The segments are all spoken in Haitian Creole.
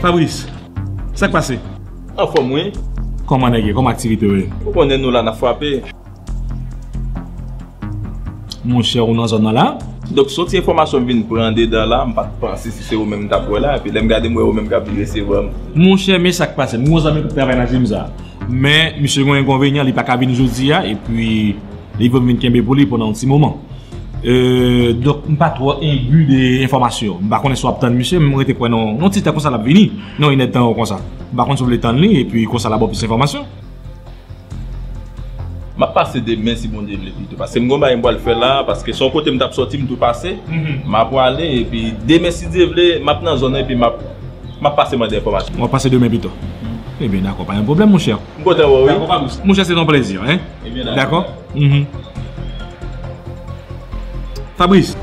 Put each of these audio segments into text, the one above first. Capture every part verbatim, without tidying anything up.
Fabrice, sa k pase? Anfòm, wi. Kòman nèg ye? Kòman aktivite yo ye? Ou konnen nou la, n ap frape. Monchè, ou nan zòn nan la? Donk, se yon ti enfòmasyon m vin pran andedan la, m pa t panse si se ou menm m t ap wè la, epi lè m gade, m wè ou menm k ap vin resevwa m. Monchè, men sa k pase, m gon zanmi k ap travay nan jim sa. Men, misye gen yon enkonvenyan, li pa ka vin jodi a, epi li voye m vin kenbe pou li pandan yon ti moman. Euh, donk, m pa twò enbi de enfòmasyon. M pa konnen si w ap tann misye, m rete kwè nan yon ti tan konsa l ap vini, nan inèdtan konsa. M pa konn si w vle tann li, epi konsa l ap ba w plis enfòmasyon. M ap pase demen si Bondye vle pito, paske m gon bagay m pral fè la, paske se yon kote m t ap sòti, m tou pase, m ap prale, epi demen si Dye vle, m ap nan zòn nan, epi m ap, m ap pase mande enfòmasyon. W ap pase demen pito. Ebyen, dakò, pa gen pwoblèm, monchè. M kontan wè w, wi. Dakò, Fabrice. Monchè, se yon plezi, hein? Ebyen, dakò. Dakò? Mhm. Fabrice.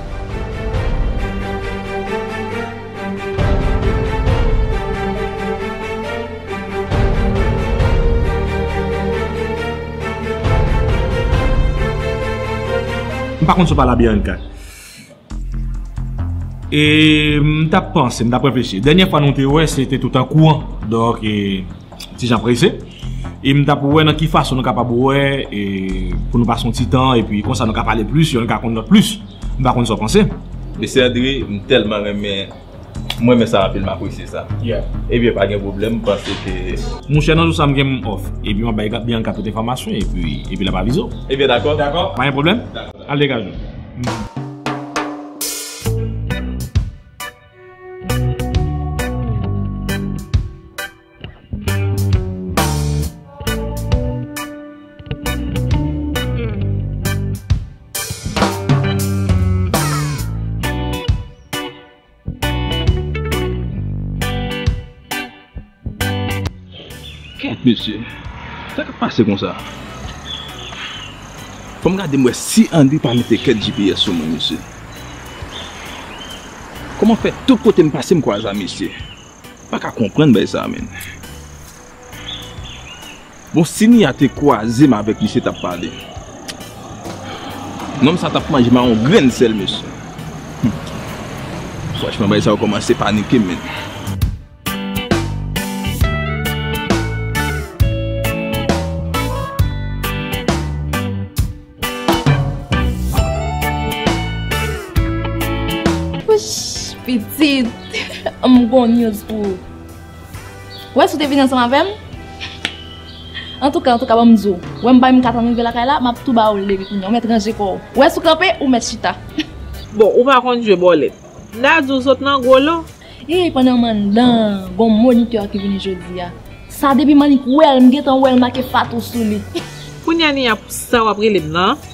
M pa konn si w pale a Bianca. E m t ap panse, m t ap reflechi. Dènyè fwa nou te wè, se te tout an kouran. Donk, e, ti jan prese. E m t ap wè nan ki fason nou kapab wè, e, pou nou pase yon ti tan, epi konsa nou ka pale plis, youn ka konn lòt plis. M pa konn sa w panse. Mesye André, m tèlman renmen, mwen renmen sa anpil, m apresye sa. Yeah. Ebyen, pa gen pwoblèm, m panse ke... Monchè, nan jou sa, m gen m off. Epi m ap bay Bianca tout enfòmasyon, epi, epi l ap avize w. Ebyen, dakò. Dakò. Pa gen pwoblèm? Dakò. Al degaje w. Kèt, mesye. Sa k ap pase konsa? Fò m gade m wè si André pa mete kèt G P S sou mwen, mesye. Kòman fè tout kote m pase m kwaze a mesye? Pa ka konprann bagay sa, menn. Bon, si Nia te kwaze m avèk misye, t ap pale. Nonm sa t ap manje m a yon grenn sèl, mesye. Hmm. Franchman, bagay sa yo kòmanse panike m, menn. Wouch, pitit, m gon news pou ou. Wè si w te vin ansanm avè m? Antouka, antouka, ban m di w. Wè m bay m ka tann rive lakay la, m ap tou ba w l depi kounye a. Ou mèt ranje kò w. Wè si w kanpe, ou mèt chita. Bon, ou pa konn jwe bòlèt. M ta di w sot nan gwo lo. E pandan m anndan, gon monitè ki vini jodi a. Sa depi m annik wè l, m gentan wè l make Fatou sou li. Kounye a Nia, pou sa w ap rele m nan?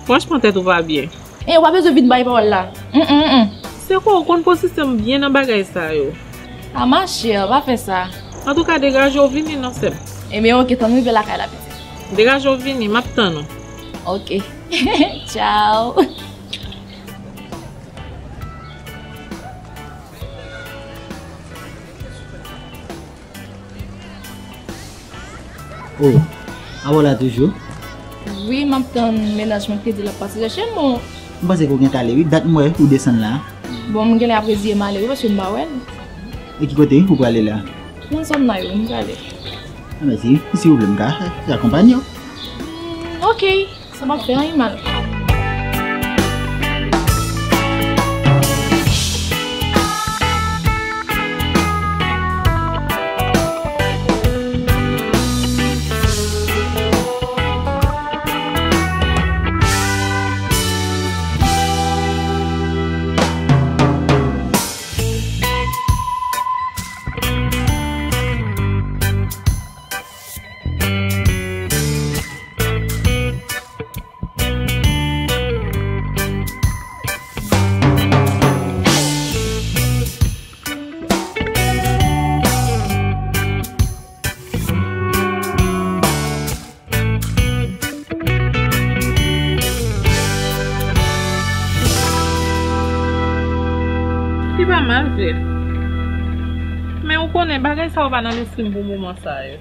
Franchman, tèt ou pa byen. E ou pa bezwen vin bay pawòl la. Mm, mm, mm. Se kwa ou konn pozisyon m byen nan bagay sa yo. A ma chère, pa fè sa. Antouka, degaje w vini non, sè m. Ebyen, oke, tann rive lakay la, pitit. Degaje w vini, m ap tann ou. Oke. Tchao. Oh, a w la toujou? Wi, m ap tann mennaj mwen ki te di l ap pase chèche m, bon. M panse ke w gen k ale, wi. Dat m wè ou desann la. Bon, m genlè ap reziye m ale, wi, paske m pa wè l. E ki kote ou prale la? Nan zòn nan, wi, m prale. A, mèsi. Si w vle, m ka akonpanye w. Mm, oke. Sa p ap fè anyen mal. Li pa mal vre. Men ou konnen, bagay sa yo pa nan lespri m pou moman sa yo.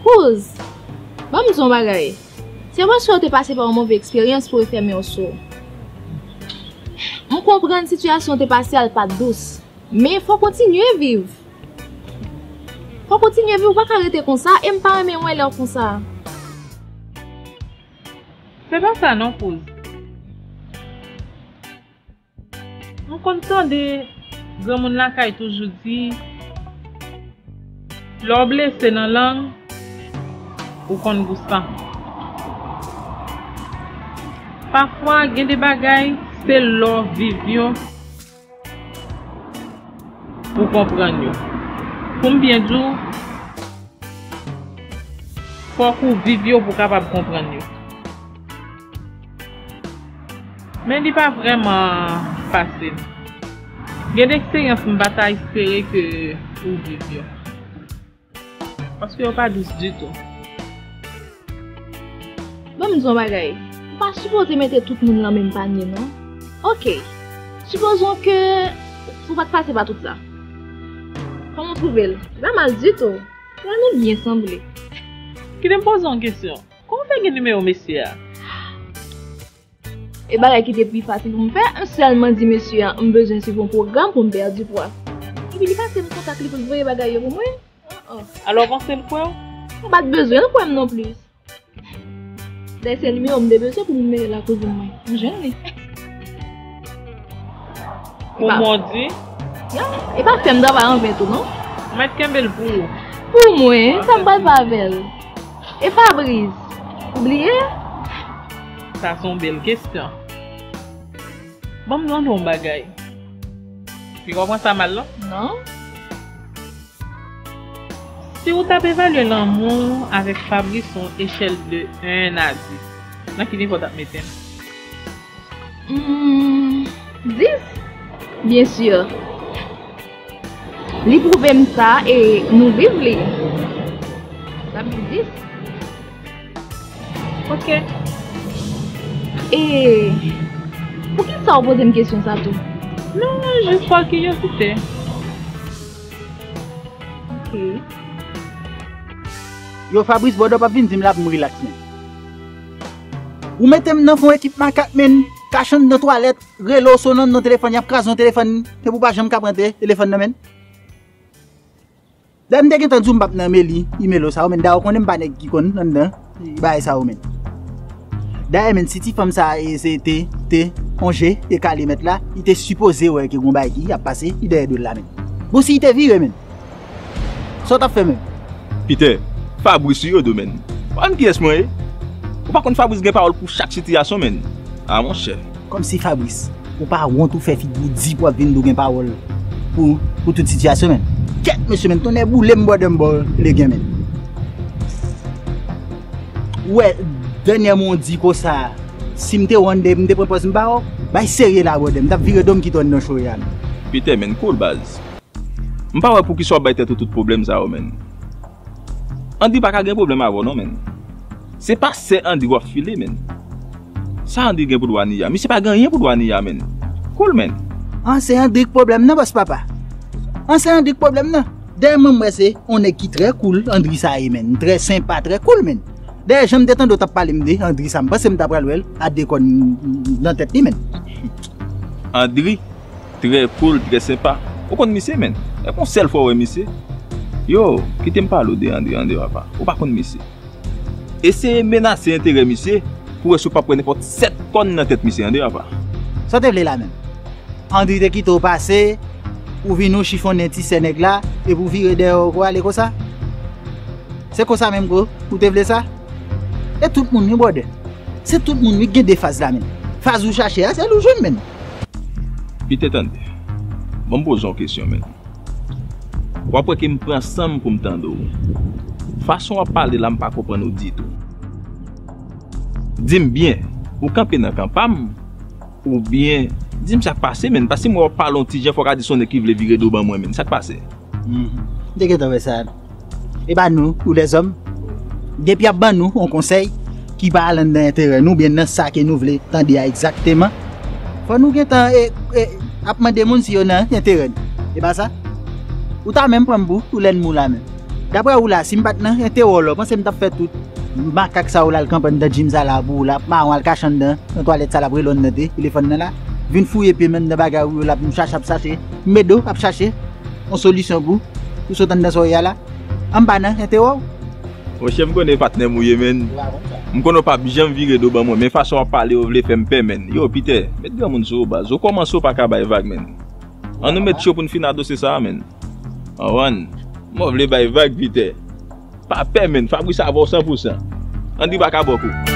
Kouz, ban m di w yon bagay. Se paske w te pase pa yon move eksperyans pou yo fèmen w sou. M Konprann sitiyasyon w te pase a l pa t dous. Men fò w kontinye viv. Fò w kontinye viv, ou pa ka rete konsa, e m pa renmen wè lè w konsa. Se pa sa non, Kouz. M konn tande granmoun lakay toujou di, lè w blese nan lang, ou konn gou san. Pafwa, gen de bagay, se lè w viv yo, pou w konprann yo. Pou m byen di w, fòk ou viv yo pou w kapab konprann yo. Men li pa vrèman fasil. Gen de eksperyans m pa ta espere ke ou viv yo. Paske yo pa dous ditou. Ban m di w yon bagay. Ou pa sipoze mete tout moun nan menm panye, non. Oke. Sipozon ke ou pa t pase pa tout sa. Kòman w twouve l? Li pa mal ditou. Wè, nou byen sanble. Kite m poze w yon kesyon. Kòman w fè gen nimewo mesye a? E bagay ki te pi fasil pou m fè, m sèlman di mesye a m bezwen swiv yon pwogram pou m pèdi pwa. Epi li pase m kontak li pou l voye bagay yo pou mwen. Oh, oh. Alò w panse l kwè w? M pa t bezwen l kwè m non plis. Dayè se nimewo m te bezwen pou m mete la kouzin mwen. M jwenn li. Pou mwen w di? Ya, e pa fè m travay anven tou non. Ou mèt kenbe l pou ou. Pou mwen, sa m pral fè avè l? E Fabrice, ou bliye? Sa se yon bèl kesyon. Ban m mande w yon bagay. Li pa pran sa mal non? Non. Si w t ap evalye lanmou w avèk Fabrice sou yon echèl de en a dis, nan ki nivo w t ap mete l? Hmm, dis? Byen si. Li pwouve m sa e nou viv li. Sa m di dis. Ok. E poukisa w poze m kesyon sa tou? Non, jis pa kiryozite. Ok. Yo Fabrice, bòdò p ap vin di m la pou m rilaks, menn. Ou mete m nan fon ekip makak, menn. Kache anndan twalèt, rele w, sone w nan telefòn, y ap kraze yon telefòn, epi w pa janm ka pran te- telefòn nan, menn. Dayè m te gentan di w m p ap nan meli, imelo sa yo, menn. Dayè w konnen m pa nèg ki konn anndan bagay sa yo, menn. Dayè, menn, si ti fanm sa a, e, se te, te, on je, e kale mèt la, li te sipoze wè ke gon bagay ki ap pase, li dèyè do l la, menn. Bon, si li te vire, menn. Sa w t ap fè menm? Peter, Fabrice wi yo do menn. Ou pa konn kiyès mwen ye? Ou pa konn Fabrice gen pawòl pou chak sitiyasyon menn. A monchè. Kòmsi Fabrice, ou pa wont ou fè figi w di pou w ap vin di w gen pawòl pou, pou tout sitiyasyon menn. Kèt mesye menn, tonnè boule m bòdè m ba w legen menn. Ou wè, dènyèman w di konsa, si m te wè w anndan epi m te pran pòz m ba w, bay serye la bòdè, m t ap vire do m kite w anndan cho a menn. Peter menn, cool baz. M pa wè poukisa w ap bay tèt ou tout pwoblèm sa yo, menn. Andri pa ka gen pwoblèm avè w non, menn. Se pa sè Andri w ap file, menn. Sa Andri gen pou dwa ni a? Misye pa gen anyen pou dwa ni a, menn. Cool, menn. An, se Andri k pwoblèm nan, bòs papa. An, se Andri k pwoblèm nan. Dèyè mwen, m wè se on nèg ki trè cool, Andri sa ye, menn. Trè senpa, trè cool, menn. Dèyè, jan m te tande w t ap pale m de Andri sa, m panse m ta pral wè l a de kòn nan tèt li, menn. Andri? Trè cool, trè senpa. Ou konn misye, menn? Epi yon sèl fwa w wè misye? Yo, kite m pale w de André, André papa. Ou pa konn misye. Eseye menase enterè misye pou w wè si w p ap wè nenpòt sèt kòn nan tèt misye, André papa. Sa w te vle la menm? André te kite w pase, ou vin ou chifonnen ti sè nèg la, epi w vire dèyè w kou ale konsa? Se konsa menm kou ou te vle sa? E tout moun wi bwòdè. Se tout moun wi k gen de faz la menm. Faz ou chache a, sèl ou jwenn menm. Pete tande. Ban m poze w kesyon, menn. W ap wè ke m pran san m pou m tande w. Fason w ap pale la, m pa konprann ou ditou. Di m byen, ou kanpe nan kan pa m, oubyen di m sa k pase, menn, paske m wè w ap pale yon ti jan, fò w ka di se yon nèg ki vle vire do ban mwen, menn. Sa k pase? M te gentan wè sa. E pa nou, ou lèzòm, depi y ap ban nou yon konsèy ki pa al anndan enterè nou oubyen nan sa ke nou vle tande a egzakteman, fò nou gentan e, e, ap mande moun si yo nan enterè nou. E pa sa? Ou ta menm pran m pou, pou lènmi w la menm. Daprè ou la, si m pa t nan enterè w la, w panse m t ap fè tout makak sa yo la al kanpe anndan gym sa la pou ou la, mawon al kache anndan yon twalèt sa l ap rele w anndan te- telefòn nan la? Vin fouye pye menm nan bagay ou yo la, pou m chache ap chache. M ede w ap chache yon solisyon pou ou sot anndan sa w ye a la. An m pa nan entewò w. Monchè, m konnen patnè m ou ye, menn. M konnen w p ap janm vire do ban mwen, men fason w ap pale, w vle fè m pè, menn. Yo, Pitè, met granmoun sou ou, baz. Ou kòmanse, w pa ka bay vag, menn. An nou met cho pou n fin a dosye sa a, menn. Anwann, mwen vle bay vag, Pitè. Pa pè, menn. Fabrice avè w san pou san. Andri pa ka bò kou.